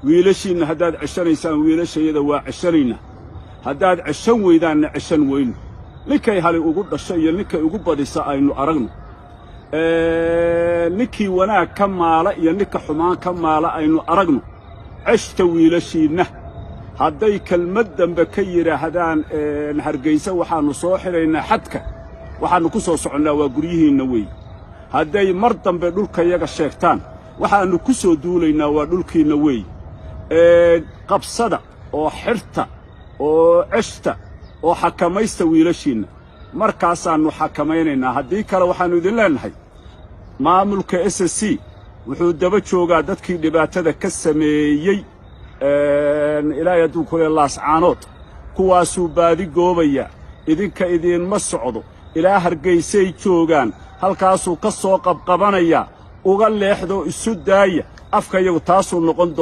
Wiilashiinna haddaad ceshanaysaan, wiilashayada waa ceshanaynaa. Haddaad ceshan weydaanna, ceshan weyno. Ninkay hali ugu dhasho iyo ninkay ugu badisa aynu aragno. Ninkii wanaag ka maala iyo ninka xumaan ka maala aynu aragno. Ceshta wiilashiinna. Hadday kelmad dambe ka yidhaahdaan Hargaysa, waxaannu soo xidhaynaa xadka, waxaannu ku soo soconnaa waa guryihiinna weeye. Hadday mar dambe dhulkayaga sheegtaan, waxaannu ku soo duulaynaa waa dhulkiinna weeye. Qabsada oo xirta oo ceshta oo xakamaysta wiilashiinna. Markaasaannu xakamaynaynaa. Haddii kale, waxaannu idin leennahay, maamulka SSC wuxuu daba joogaa dadkii dhibaatada ka sameeyey, Ilaahay hadduu kule, Laascaanood. Kuwaasuu baadi goobaya, idinka idiinma socdo. Ilaa Hargaysay joogaan, halkaasuu ka soo qabqabanayaa. Uga leexdoo isu daaya. Afka iyagu taasuu noqon doona.